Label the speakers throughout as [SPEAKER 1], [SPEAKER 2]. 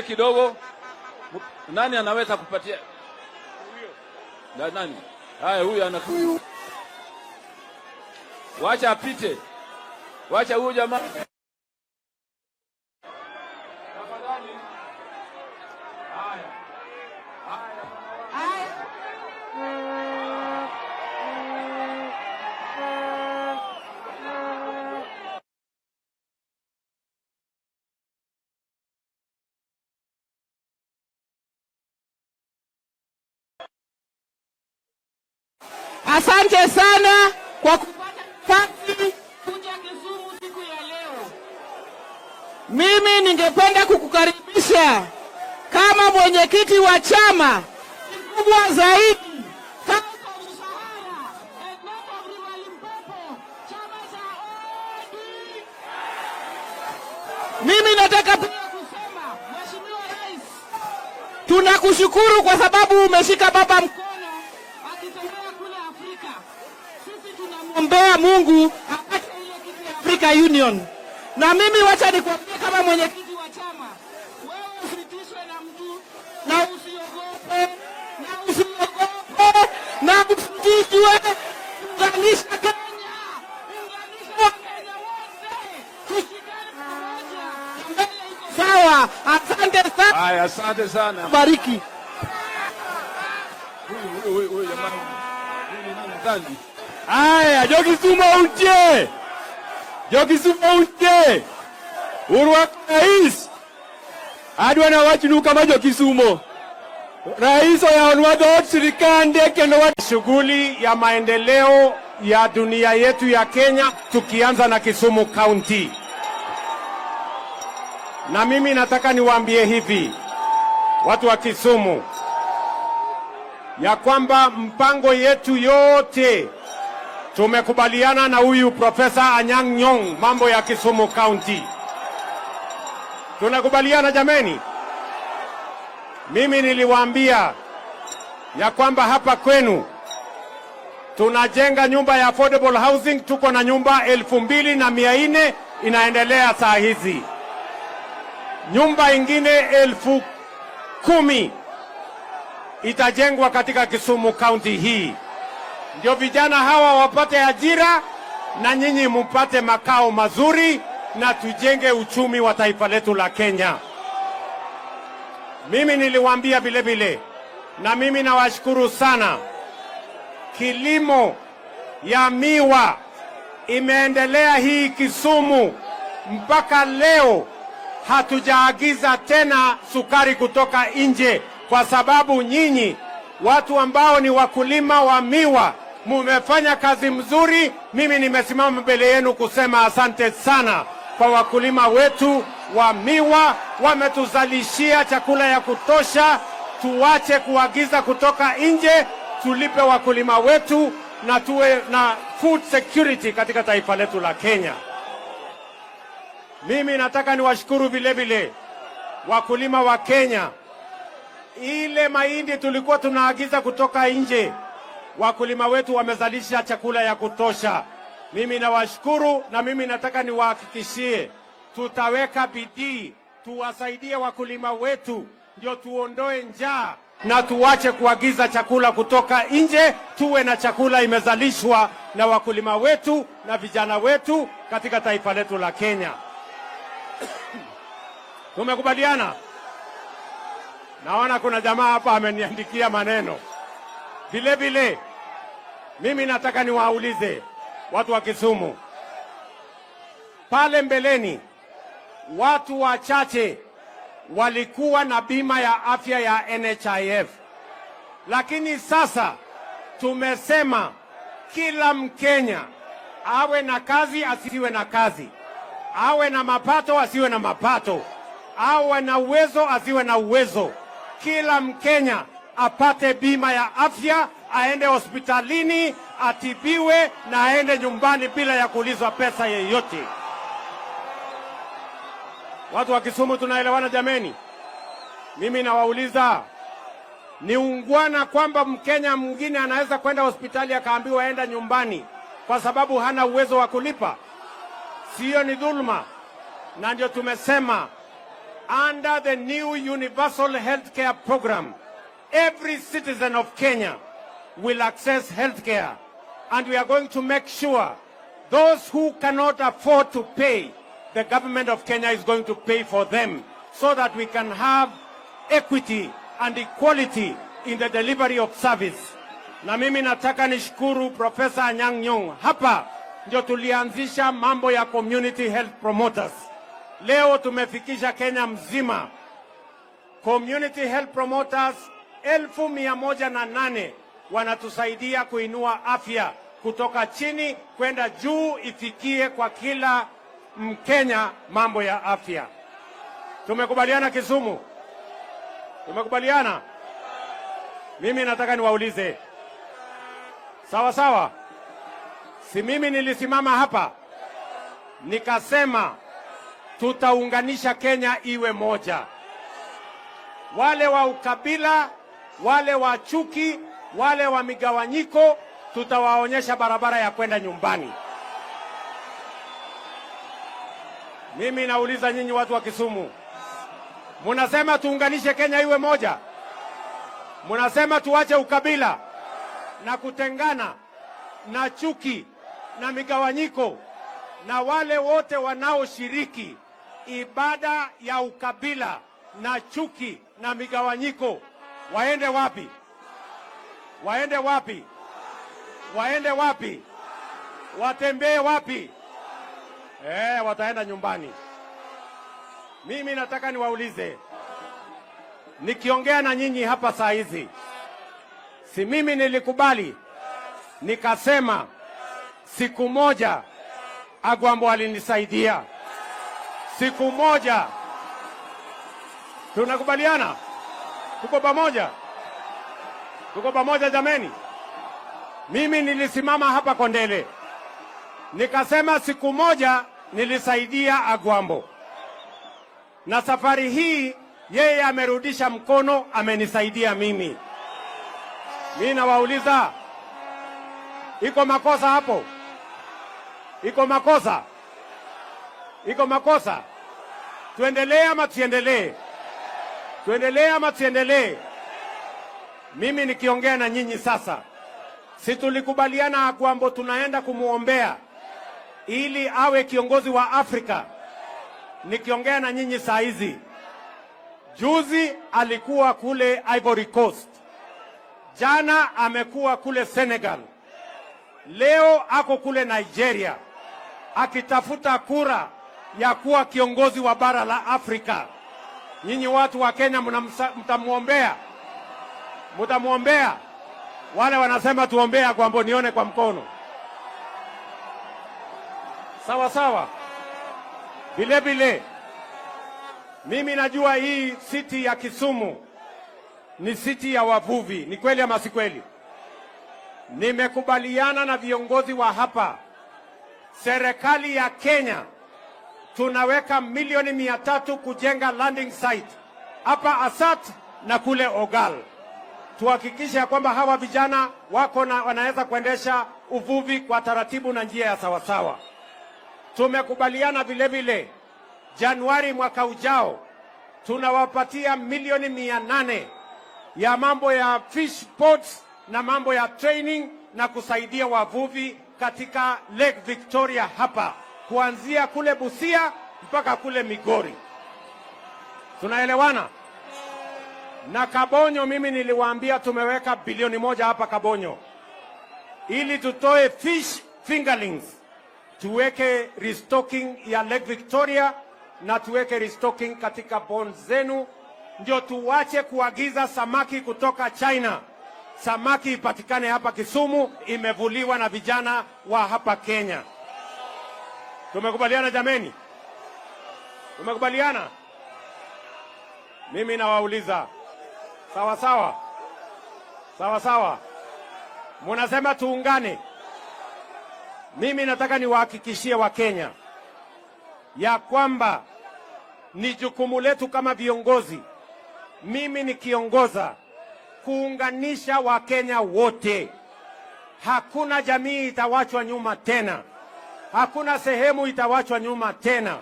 [SPEAKER 1] Kidogo. Nani anaweza kupatia? Na nani? Haya, huyu ana, wacha apite, wacha huyu jamaa. Tafadhali. Haya. Haya.
[SPEAKER 2] Asante sana kwa kupata nafasi kuja Kisumu siku ya leo. Mimi ningependa kukukaribisha kama mwenyekiti wa chama kikubwa zaidi South of Sahara and North of River Limpopo, chama cha ODM. Mimi nataka pia kusema, Mheshimiwa Rais, tunakushukuru kwa sababu umeshika baba mkono akitembea kule Afrika. Sisi tunamwombea Mungu apate ile kitu ya Africa Union. Na mimi wacha nikwambie kama mwenyekiti wa chama, wewe usitishwe na mtu na usiogope na usiogope na usitishwe. Unganisha Kenya, unganisha Wakenya wote, tushikane pamoja, mbele iko sawa. Asante sana,
[SPEAKER 1] Haya, asante sana.
[SPEAKER 2] Bariki.
[SPEAKER 1] Huyu huyu huyu jamaa. Huyu ni nani? Gandhi.
[SPEAKER 3] Aya, Jokisumo unje! Jokisumo unje! Urwako rais! Adwa nawachnu kama Jokisumo. Rais oyawonwa dhoot sirikande kendo wa
[SPEAKER 4] Shughuli ya maendeleo ya dunia yetu ya Kenya, tukianza na Kisumu County. Na mimi nataka niwaambie hivi watu wa Kisumu ya kwamba mpango yetu yote tumekubaliana na huyu Profesa Anyang' Nyong'o mambo ya Kisumu County. Tunakubaliana jameni? Mimi niliwaambia ya kwamba hapa kwenu tunajenga nyumba ya affordable housing, tuko na nyumba 2,400 inaendelea saa hizi, nyumba ingine 10,000 itajengwa katika Kisumu County hii, ndio vijana hawa wapate ajira na nyinyi mupate makao mazuri na tujenge uchumi wa taifa letu la Kenya. Mimi niliwaambia vile vile, na mimi nawashukuru sana, kilimo ya miwa imeendelea hii Kisumu mpaka leo hatujaagiza tena sukari kutoka nje, kwa sababu nyinyi watu ambao ni wakulima wa miwa mumefanya kazi mzuri. Mimi nimesimama mbele yenu kusema asante sana kwa wakulima wetu wa miwa, wametuzalishia chakula ya kutosha. Tuache kuagiza kutoka nje, tulipe wakulima wetu na tuwe na food security katika taifa letu la Kenya. Mimi nataka niwashukuru vile vile wakulima wa Kenya. Ile mahindi tulikuwa tunaagiza kutoka nje, wakulima wetu wamezalisha chakula ya kutosha. Mimi nawashukuru na mimi nataka niwahakikishie tutaweka bidii tuwasaidie wakulima wetu, ndio tuondoe njaa na tuache kuagiza chakula kutoka nje, tuwe na chakula imezalishwa na wakulima wetu na vijana wetu katika taifa letu la Kenya. Tumekubaliana? Naona kuna jamaa hapa ameniandikia maneno. Vile vile mimi nataka niwaulize watu wa Kisumu, pale mbeleni watu wachache walikuwa na bima ya afya ya NHIF, lakini sasa tumesema kila Mkenya awe na kazi asiwe na kazi, awe na mapato asiwe na mapato, awe na uwezo asiwe na uwezo, kila Mkenya apate bima ya afya, aende hospitalini atibiwe na aende nyumbani bila ya kuulizwa pesa yeyote. Watu wa Kisumu tunaelewana jameni? Mimi nawauliza, ni ungwana kwamba Mkenya mwingine anaweza kwenda hospitali akaambiwa enda nyumbani kwa sababu hana uwezo wa kulipa? Sio ni dhuluma? Na ndio tumesema Under the new Universal Healthcare Program, every citizen of Kenya will access healthcare. And we are going to make sure those who cannot afford to pay, the government of Kenya is going to pay for them so that we can have equity and equality in the delivery of service. Na mimi nataka nishukuru Profesa Anyang' Nyong'o. Hapa ndio tulianzisha mambo ya community health promoters. Leo tumefikisha Kenya mzima community health promoters 108,000 wanatusaidia kuinua afya kutoka chini kwenda juu, ifikie kwa kila Mkenya mambo ya afya. Tumekubaliana Kisumu? Tumekubaliana? Mimi nataka niwaulize, sawa sawa? Si mimi nilisimama hapa nikasema tutaunganisha Kenya iwe moja. Wale wa ukabila, wale wa chuki, wale wa migawanyiko, tutawaonyesha barabara ya kwenda nyumbani. Mimi nauliza nyinyi watu wa Kisumu, munasema tuunganishe Kenya iwe moja? Munasema tuache ukabila na kutengana na chuki na migawanyiko na wale wote wanaoshiriki ibada ya ukabila na chuki na migawanyiko waende wapi? Waende wapi? Waende wapi? Watembee wapi? Wataenda nyumbani. Mimi nataka niwaulize, nikiongea na nyinyi hapa saa hizi, si mimi nilikubali nikasema siku moja Agwambo alinisaidia, siku moja. Tunakubaliana? Tuko pamoja? Tuko pamoja jameni? Mimi nilisimama hapa Kondele nikasema siku moja nilisaidia Agwambo, na safari hii yeye amerudisha mkono, amenisaidia mimi. Mimi nawauliza, iko makosa hapo? Iko makosa? Iko makosa? Tuendelee ama tusiendelee? Tuendelee ama tusiendelee? Mimi nikiongea na nyinyi sasa, si tulikubaliana Agwambo tunaenda kumuombea ili awe kiongozi wa Afrika? Nikiongea na nyinyi saa hizi, juzi alikuwa kule Ivory Coast, jana amekuwa kule Senegal, leo ako kule Nigeria akitafuta kura ya kuwa kiongozi wa bara la Afrika. Nyinyi watu wa Kenya mtamuombea? Mtamuombea? Wale wanasema tuombea Agwambo, nione kwa mkono. Sawa sawa. Vile vile mimi najua hii city ya Kisumu ni city ya wavuvi, ni kweli ama si kweli? Nimekubaliana na viongozi wa hapa, serikali ya Kenya tunaweka milioni 300 kujenga landing site hapa Asat na kule Ogal, tuhakikishe ya kwamba hawa vijana wako na wanaweza kuendesha uvuvi kwa taratibu na njia ya sawasawa. Tumekubaliana vile vile Januari mwaka ujao tunawapatia milioni 800 ya mambo ya fish ports na mambo ya training na kusaidia wavuvi katika Lake Victoria hapa kuanzia kule Busia mpaka kule Migori. Tunaelewana? Na Kabonyo, mimi niliwaambia tumeweka bilioni 1 hapa Kabonyo ili tutoe fish fingerlings, tuweke restocking ya Lake Victoria na tuweke restocking katika ponds zenu, ndio tuwache kuagiza samaki kutoka China. Samaki ipatikane hapa Kisumu, imevuliwa na vijana wa hapa Kenya. Tumekubaliana jameni? Tumekubaliana? Mimi nawauliza, sawa sawa? Sawa sawa? Munasema tuungane. Mimi nataka niwahakikishie Wakenya ya kwamba ni jukumu letu kama viongozi, mimi nikiongoza, kuunganisha Wakenya wote. Hakuna jamii itawachwa nyuma tena, hakuna sehemu itawachwa nyuma tena.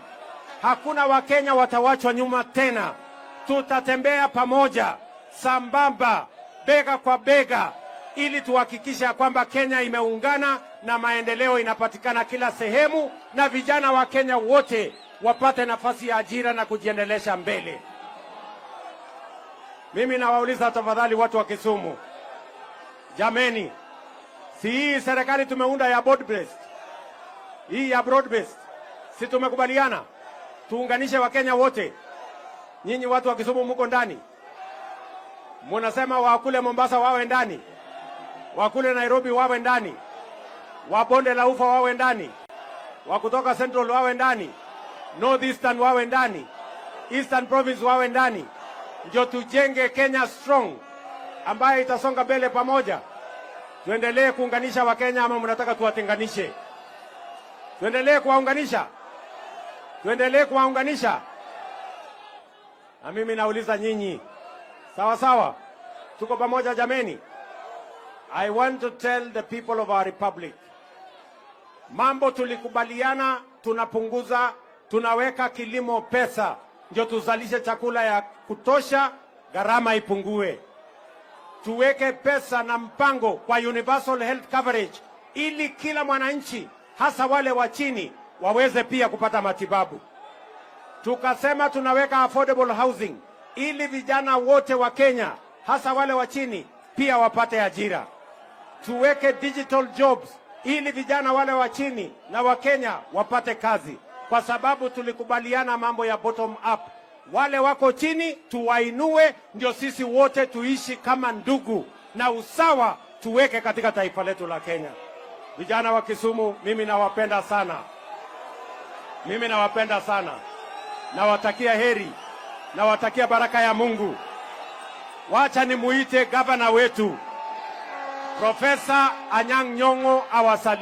[SPEAKER 4] Hakuna Wakenya watawachwa nyuma tena. Tutatembea pamoja sambamba, bega kwa bega, ili tuhakikishe ya kwamba Kenya imeungana na maendeleo inapatikana kila sehemu, na vijana wa Kenya wote wapate nafasi ya ajira na kujiendelesha mbele. Mimi nawauliza tafadhali, watu wa Kisumu, jameni, si hii serikali tumeunda ya broad based, hii ya broad based, si tumekubaliana tuunganishe Wakenya wote? Nyinyi watu wa Kisumu muko ndani, munasema wakule Mombasa wawe ndani, wakule Nairobi wawe ndani, wa bonde la ufa wawe ndani, wa kutoka Central wawe ndani, North Eastern wawe ndani, Eastern Province wawe ndani, ndio tujenge Kenya strong ambayo itasonga mbele pamoja. Tuendelee kuunganisha Wakenya ama mnataka tuwatenganishe? Tuendelee kuwaunganisha, tuendelee kuwaunganisha. Na mimi nauliza nyinyi, sawa sawa, tuko pamoja jameni? I want to tell the people of our republic, mambo tulikubaliana, tunapunguza, tunaweka kilimo pesa, ndio tuzalishe chakula ya kutosha, gharama ipungue. Tuweke pesa na mpango kwa universal health coverage, ili kila mwananchi, hasa wale wa chini, waweze pia kupata matibabu. Tukasema tunaweka affordable housing ili vijana wote wa Kenya, hasa wale wa chini, pia wapate ajira. Tuweke digital jobs ili vijana wale wa chini na wa Kenya wapate kazi, kwa sababu tulikubaliana mambo ya bottom up. Wale wako chini tuwainue, ndio sisi wote tuishi kama ndugu na usawa tuweke katika taifa letu la Kenya. Vijana wa Kisumu, mimi nawapenda sana, mimi nawapenda sana, nawatakia heri, nawatakia baraka ya Mungu. Wacha nimuite gavana wetu Profesa Anyang' Nyong'o awasalimie.